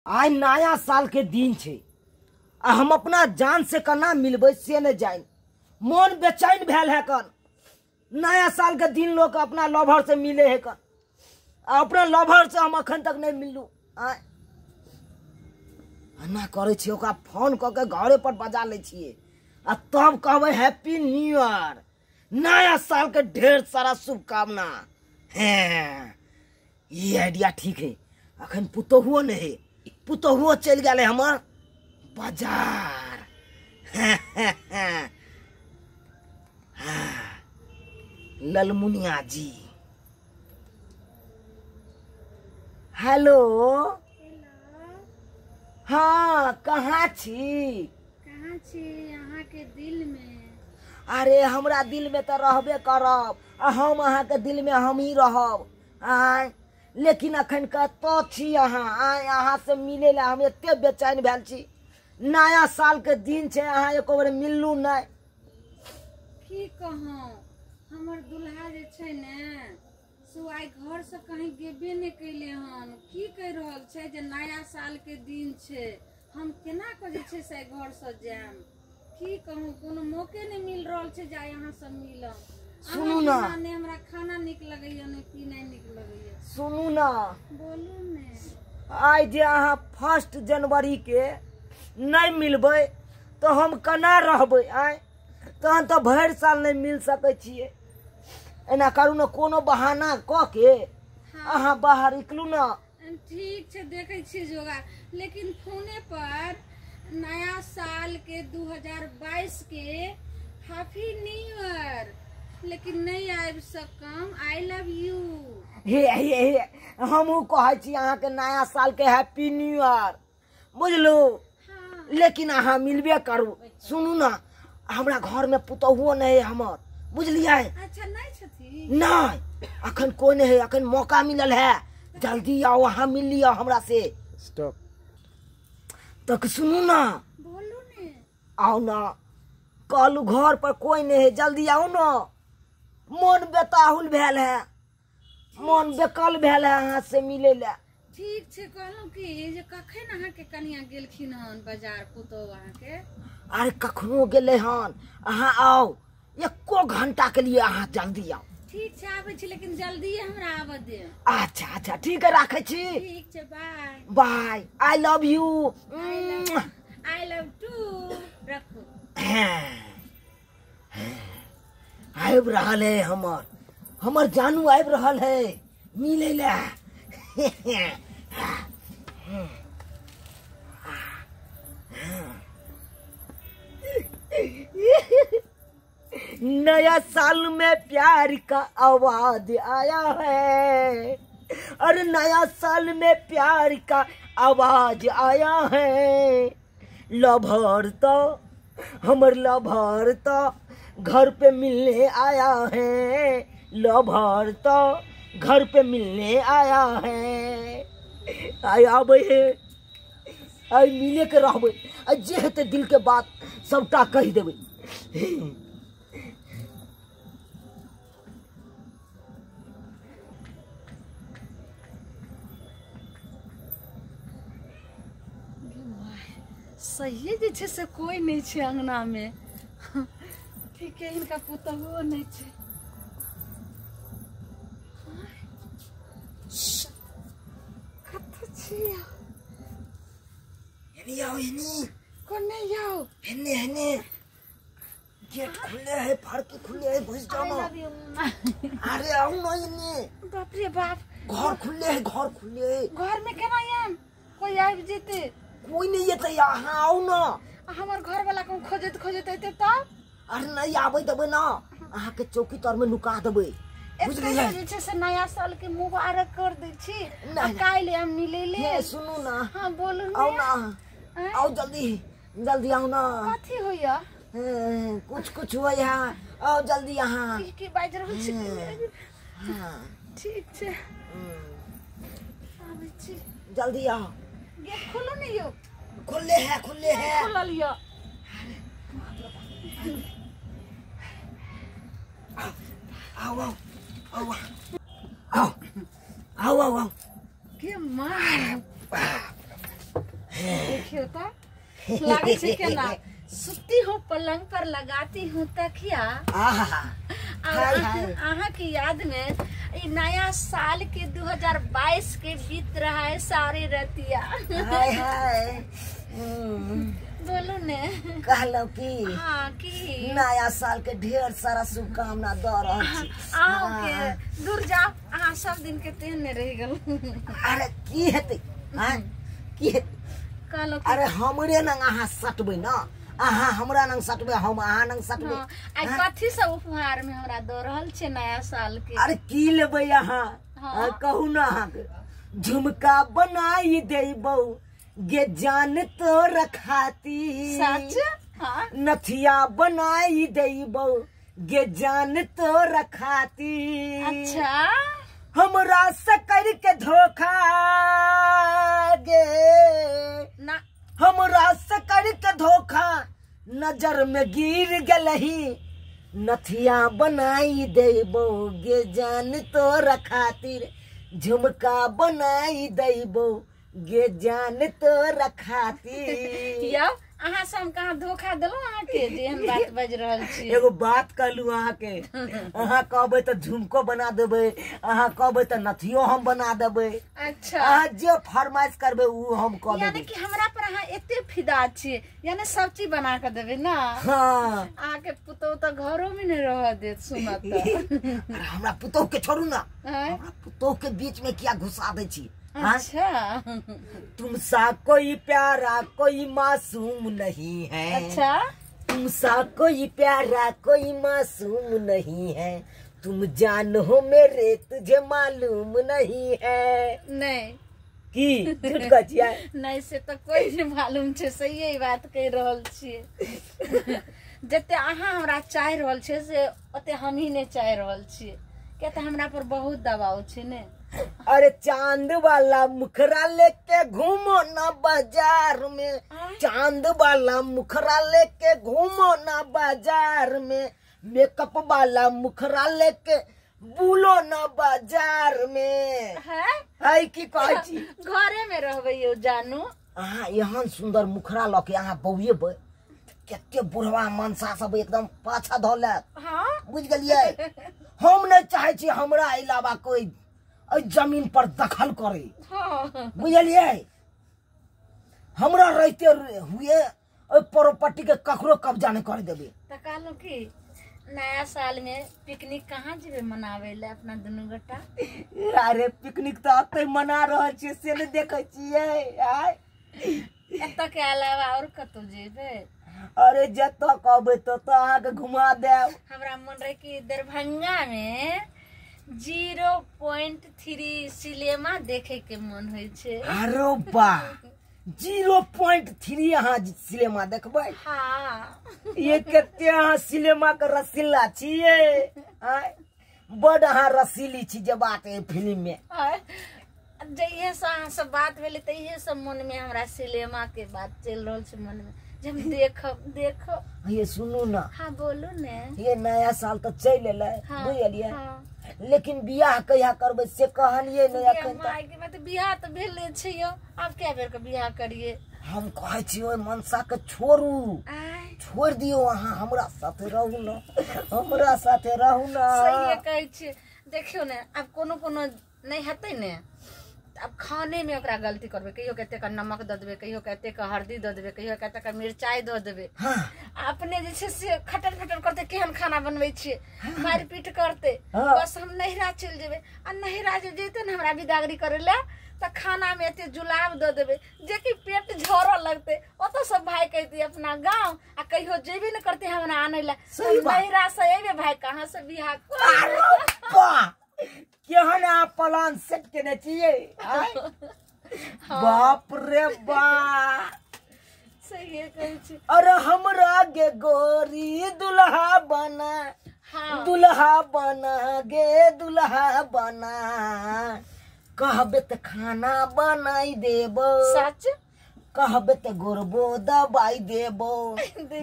आइ नया साल के दिन छै आ हम अपना जान से केना मिलबै से नहि जानि। मन बेचैन भेल है कन। नया साल के दिन लोग अपना लवर से मिले है कन, आ अपना लवर से हम अखन तक नहीं मिललू। आय एना करै छियै, ओकरा फोन कऽ के घरे पर बजा लै छियै आ तब कहबै हैप्पी न्यू ईयर, नया साल के ढेर सारा शुभकामना। हैं, ई आइडिया ठीक है। अखन पुतोहुओ नहीं है, पुतोहुओ चलि गेलै हमर बाजार। ललमुनिया जी, हेलो। हाँ, कहाँ छी? कहाँ छी? अहाँ के दिल में। अरे हमरा दिल में तो रहबे करब, आ हम अहाँ के दिल में हम ही रहब। आय, लेकिन अखन कतऽ छी अहाँ? आय, अहाँ से मिले ला हम एते बेचैन भेल छी। नया साल के दिन छै, अहाँ एको बेर मिललू नहि। की कहूँ, हमर दुल्हा जे छै ने से आइ घर से कहीं गेबे नहि कैले हन। की कहि रहल छै जे नया साल के दिन छै, हम केना कऽ जे छै से घर से जायब? की कहूँ, कोनो मौके नहि मिल रहल छै जे आइ अहाँ से मिलब। सुनू ना, नहि हमरा खाना नीक लगैया, नहि पीनाइ नीक लगैया। सुनू ना, बोलू ने। आइ जे अहाँ 1 जनवरी के नहि मिलबै तऽ हम केना रहबै? आय, तहन तऽ भरि साल नहि मिल सकै छियै। एना करू ने, कोनो बहाना कऽ के अहाँ बाहर निकलू ना। ठीक छै, देखै छियै जोगाड़, लेकिन फोने पर नया साल के 2022 के हैप्पी न्यू ईयर, लेकिन नहीं आबि सकम। I love you. हे हे हे, हमहूँ कहै छी अहाँके नया साल के हैप्पी न्यू ईयर, बुझलू? हाँ। लेकिन अहाँ मिलबे करू। सुनू ना, हमरा घर में पुतोहुओ नहीं है हमर, बुझलियै? अच्छा, नहीं छथिन? नहीं, अखन कोई नहीं है, अखन मौका मिलल है, जल्दी आओ, अहाँ मिल लिअ हमरा से। स्टॉप। तक सुनू ना, बोलू ने। आओ ना, कहलू घर पर कोई नहीं है, जल्दी आओ ना। मन बेताहुल भेल है, मन बेकल भेल है अहाँ से मिले ला। ठीक छै, कहलहुँ कि जे कखन अहाँके कनिया गेलखिन हन बाजार पुतोहु अहाँके? अरे कखनो गेलै हन, अहाँ आओ, एको घंटा के लिए अहाँ जल्दी आओ। ठीक छै, आबै छी, लेकिन जल्दी हमरा आबऽ दे। अच्छा अच्छा, ठीक है, राखै छी। ठीक छै, bye bye, I love you. I love too. रखू। आबि रहल है हमर, हमर जानू आबि रहल है मिले ला। नया साल में प्यार का आवाज आया है, अरे नया साल में प्यार का आवाज आया है। लभर तो हमर लभर तो घर पे मिलने आया है, लभर तो घर पे मिलने आया है। आइ आबै है, आइ मिले के रहबै, आ जे हेतै दिल के बात सबटा कहि देबै। सहिए जे छै से कोई नहि छै अंगना में। ठीक है, हिनका पुतोहुओ नहि छै। कतऽ छी? एनी आओ, एनी। कोने आउ? एने एने, गेट खुले है, फड़की खुले है, घुस जाओ ना। अरे आओ ना एने। बाप रे बाप, घर खुले है, घर खुले है। घर में केना आयब? कोई आबि जेतै? कोई नहीं एतै, अहाँ आउ ना। हमर घर वाला कहूँ खोजैत खोजैत एतै तब? अरे नहीं आबै देबै ना, अहाँ के चौकी तर में नुका देबै, बुझलियै? जे छै से नया साल के मुबारक कर दै छी, आ काल्हि हम मिलै ले। हे सुनू ना। हाँ बोलू। आओ ना, आओ जल्दी जल्दी आओ ना। कथी होइया? कुछ कुछ होइया, आओ जल्दी अहाँ। की बाजि रहल छी? हाँ ठीक छै, आबै छी, जल्दी आओ। गेट खोलू ने यौ। खुले है, खुले है, खुलल यौ। आओ आओ आओ आओ आओ आओ। के माँ। देखियो तो लागे छै केना सुती हूँ पलंग पर लगाती हूँ तकिया। आहा और अहाँ की याद में ये नया साल के 2022 के बीत रहा है सारी रतिया। हाय हाय बोलो ने कहलो की हाँ की नया साल के ढेर सारा शुभकामना द रहल छी। आओ के दूर जाओ, अहाँ सब दिन के तेहन में रह गेल। अरे की हेतै? हां की हेतै? कहलो अरे हमरे नंग अहाँ सटबै ना, अहाँ हमरा नंग सटबै, हम अहाँ नंग सटबै। आ कथी सब उपहार में हमरा द रहल छै नया साल के? अरे की लेबै अहाँ? हाँ। कहू ना, अहाँके झुमका बनाई देबौ गे जान तो रखाती। सच? हाँ। नथिया बनाई देबौ गे जान तो रखाती। अच्छा। हमरा से कर के धोखा गे ना, हमरा से कर के धोखा नजर में गिर गलही। नथिया बनाई देबो गे जान तो रखातिर, झुमका बनाई देबो गे जान तो रखातिर। यौ अहाँ से हम कहाँ धोखा देलहुँ अहाँके जे एहन बात बाजि रहल छी? एगो बात कहलू अहाँके, अहाँ कहबै तऽ झुमको बना देबै, अहाँ कहबै तऽ नथियो हम बना देबै। अच्छा। अहाँ जे फरमाइश करबै उ हम कऽ यानी देबै। कि हमरा पर अहाँ एते फिदा छियै, यानी सब चीज बना के देबै ना? हाँ। अहाँके पुतोह तऽ घरो में नहि रहऽ देत सुनत तऽ। अरे हमरा पुतोह के छोड़ू ना, आँय? हमरा पुतोह के बीच में किया घुसा दै छी? हाँ? अच्छा। तुम सा कोई प्यारा कोई मासूम नहीं है। अच्छा। तुम सा कोई प्यारा कोई मासूम नहीं है, तुम जान हो मेरे तुझे मालूम नहीं है। नहीं की झूठ कहै छियै? नहीं से तऽ कोई नहीं मालूम छै, सहिए बात कहि रहल छियै। जते अहाँ हमरा चाहि रहल छियै से ओते हमही नहि चाहि रहल छियै, किया तऽ हमरा पर बहुत दबाव छै ने। अरे चांद वाला मुखरा लेके घूमो ना बाजार में, चांद वाला मुखरा लेके घूमो ना बाजार में, मेकअप वाला मुखरा लेके बुलो ना बाजार में। है है की कहै छी? घरे में रहबै यौ जानू। अहाँ एहन सुंदर मुखरा लऽ के अहाँ बौएबै कते बुढ़वा मनसा सब एकदम पाछा धऽ लेत। हाँ बुझि गेलियै? हम नहि चाहै छी हमरा अलावा कोई एहि जमीन पर दखल करे। हाँ। बुझलियै? हमरा रहते हुए ओहि प्रॉपर्टी के ककरो कब्जा नहि कर देबै। तऽ कहलहुँ कि नया साल में पिकनिक कहाँ जेबै मनाबै लए अपना दुनू गोटा? अरे पिकनिक तऽ एतै मना रहल छियै से नहि देखै छियै? आय एतऽ के अलावा और कतौ जेबै? अरे जतऽ कहबै ततऽ अहाँके घुमा देब। हमरा मन रहे कि दरभंगा में 0.3 सिनेमा देखे के मन होइ छै। अरे बा 0.3 अहाँ सिनेमा देखबै? हाँ। ये कते अहाँ सिनेमा के रसीला छियै? आँय बड अहाँ रसीली छी जे बात है फिल्म में। जहिये से अहाँ से बात भेलै तहिये से मन में हमरा सिनेमा के बात चलि रहल छै मन में, जे हम देखब देखब। ये सुनू ना। हाँ बोलू ने। ये नया साल तऽ चलि एलै। हाँ, बुझलियै? हाँ। लेकिन बियाह कहिया करबै से कहलियै नहि एखन तक। माय के बात, बियाह तऽ भेले छै यौ, आब कए बेर के बियाह करियै? हम कहै छी ओहि मनसा के छोड़ू, छोड़ि दियौ, अहाँ हमरा साथे रहू ना, हमरा साथे रहू ना। सहिए कहै छियै। देखियौ ने आब कोनो कोनो नहि हेतै ने, आब खाने में ओकरा गलती करबै, कहियो कते के नमक दऽ देबै, कहियो कते के हल्दी दऽ देबै, कहियो कते के मिरचाइ दऽ देबै। हाँ। अपने जे छै से खटर खटर करतै, केहन खाना बनबै छियै, मारि पीट करतै। हाँ। बस हम नैहरा चलि जेबै, आ नैहरा जे जेतै ने हमरा बिदागरी करै लए तऽ खाना में एते जुलाब दऽ देबै जेकि पेट झरऽ लगतै। ओतऽ सब भाय कहतै अपना गाँव, आ कहियो जेबे ने करतै हमरा आनै लए। सही बात। नैहरा से एबै भाय कहाँ से बियाह अरे वाह, केहन अहाँ प्लान सेट केने छियै? आँय? बाप रे बाप, सहिए कहै छी। अरे हमरा गे गोरी दुल्हा बना, हाँ। दुल्हा बना गे दुल्हा बना, कहबे तऽ खाना बनाई देबो। सच? कहबे तऽ गोरबो दबाई देबो।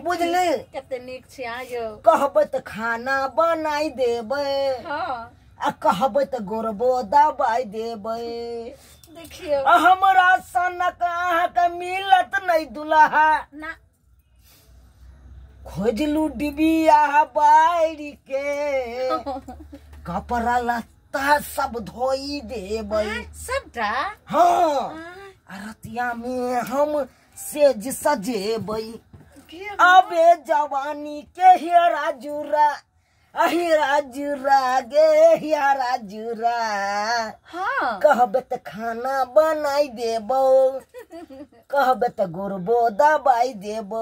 बुझली? कते नीक छी अहाँ यौ। कहबे तऽ खाना बनाई देबै। हाँ। आ कहबै तऽ गोरबो दबाई देबै। देखियौ हमरा सनक अहाँके मिलत नहि। देबै दुल्हा ना खोजलू डिबिया बारी के कपड़ा लत्ता सब धोई देबै सबटा। हाँ रतिया में हम सेज सजेबै अबे जवानी के हेरा जुरा हेरा जुरा गे हेरा जुरा। हाँ कहबे त खाना बनाई देबो कहबे त गोरबो दबाई देबो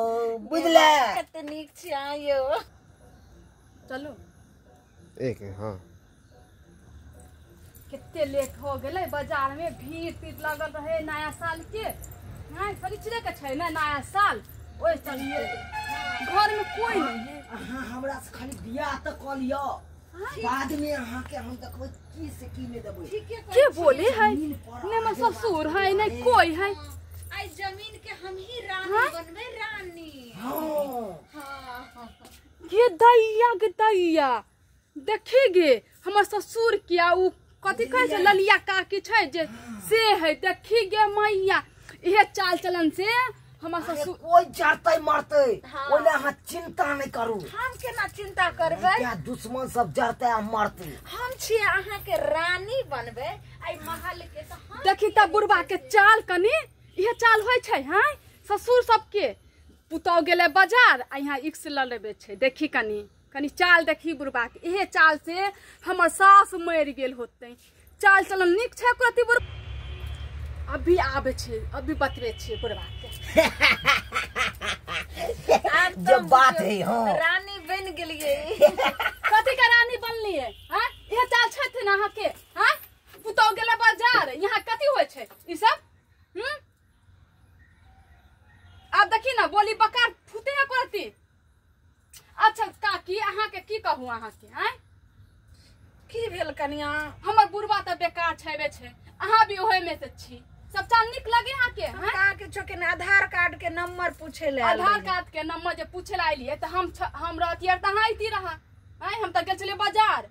बुझला। कते नीक छी आयो। चलो एक हाँ कितने लेट हो गेलै बाजार में भीड़ तीड़ लगल रहे नया साल के। नहीं शनिचरे के छै ना नया साल ओहि चलिए घर में कोई नहीं है। अहाँ हमरा से खाली बियाह त क लियो बाद में अहाँ के हम देखबै की से की ने देबै। के बोले है ने हमर ससुर है ने कोई है। आई जमीन के हम ही रानी बनबै रानी। हां हां गे दैया गे दैया देखी गे हमर ससुर के उ कथी कहै छै ललिया काकी छै जे से है देखी गे मैया इहे चाल चलन से हमर ससुर कोई जरतै मरतै ओले अहाँ चिंता नहीं करू। हम केना चिंता करबै क्या दुश्मन सब जरतै आ मरतै। हम छी अहाँ के रानी बनबै आई महल के। त हम देखी त बुढ़बा के चाल कनी इहे चाल होय छै। हां ससुर सबके पुतौ गेलै बाजार आ यहाँ इक्स ल लेबे छै। देखी कनी कनी चाल देखी बुढ़बा के इहे चाल से हमर सास मरि गेल होतै। चाल चलन नीक छै प्रति बुढ़ अभी आबे छै अभी बतबे छै बुढ़बा के। जब बात है हाँ रानी बन गेलिए। कथी के रानी बनलिए हां इहे चाल छथिन अहाँ के। हां पुतौ गेलै बाजार यहाँ कथी होय छै ई सब। आब देखी ना बोली बकार फूटे है करती। अच्छा काकी अहाँ के की कहू अहाँ के हैं की भेल कनिया। हमर बुढ़बा त बेकार छैबे छै अहाँ भी ओहे में से छी। सब चाल नीक लगे अहाँ के। हां का के छो के आधार कार्ड के नंबर पूछे ले आधार कार्ड के नंबर जे पूछे ला आइलिए त हम रहतियै त अहाँ अइती रहा। हैं हम त गेल छलियै बाजार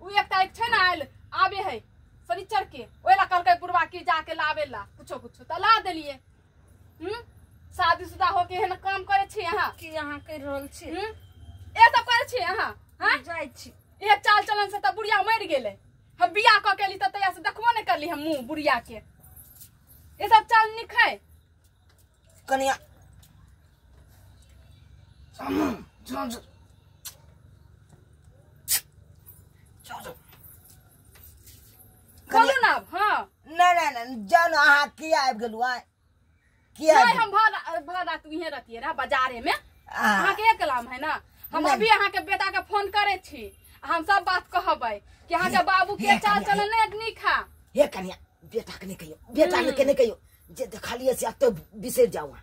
उ एकटा एक छै ना आयल आबे है शनिचर के ओइला कहलकै बुढ़बा की जाके लाबे ला कुछो कुछो त ला देलिए। शादीशुदा होके एहन काम करे छी अहाँ की अहाँ कहि रहल छी। ए सब करे छी अहाँ। हां जाइ छी इहे चाल चलन से त बुढ़िया मरि गेलै। हम बियाह क के एली त तैया से देखबो नहीं करली हम मुंह बुढ़िया के। ये सब चाल नीक है कनिया। बोलू ना। हाँ नहीं नहीं नहीं जानो अहाँ किया आबि गेलू आइ किया नहीं हम भर रात इहे रहतियै रहा बाजारे में। अहाँ के कलाम है ना हम अभी अहाँ के बेटा के फोन करे छी हम सब बात कहबै कि अहाँ के बाबू के चाल चलन नहीं नीक है। हे कनिया बेटा के नहीं कहियो बेटा के नहीं कहियो जे देखलिए से एते बिसरि जाऊ।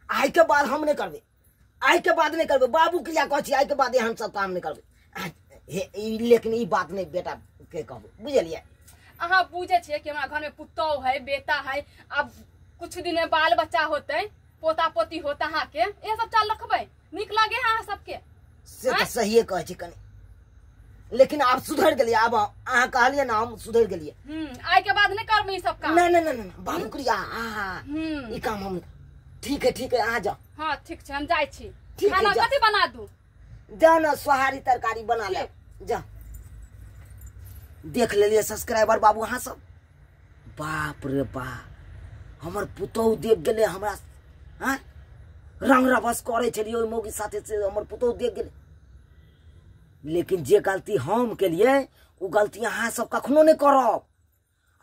आइ के बाद हम नहीं करबै आइ के बाद नहीं करबै बाबू के लिया कहै छी आइ के बाद एहन सब काम नहीं करबै। हे लेकिन ई बात नहीं बेटा के कहबै बुझलियै। अहाँ बुझै छियै कि हमरा घर में पुतोह है बेटा है अब कुछ दिन में बाल बच्चा होते पोता पोती होता अहाँ के ये सब चाल रखबै नीक लागे है अहाँ सबके से त सहिए कहै छी कनी लेकिन आब सुधरि गेलियै। आब अहाँ कहलियै ना हम सुधरि गेलियै। आइ के बाद नहीं करबै ई सब काम। नहीं नहीं नहीं बाबू क्रिया ई काम हम ठीक है अहाँ जाओ। हाँ ठीक छै हम जाइ छी। खाना कथी बना दू। जा ना सोहारी तरकारी बना ले जा। देख लेलियै सब्सक्राइबर बाबू अहाँ सब। बाप रे बाप हमर पुतोहु देख गेलै हमरा। हाँ रंग रभस करै छलियै ओहि मौगी साथे से हमर पुतोहु देख गेलै। लेकिन जे गलती हम केलियै ओ गलती अहाँ सब कखनो नहीं करब।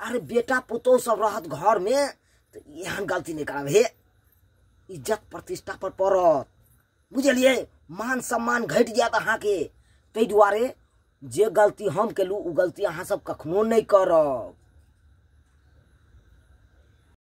अरे बेटा पुतोहु सब रहत घर में तो एहन गलती नहीं करब। हे इज्जत प्रतिष्ठा पर पड़त बुझलियै मान सम्मान घटि जायत अहाँके। ताहि दुआरे जे गलती हम केलहुँ ओ गलती अहाँ सब कखनो नहीं करब।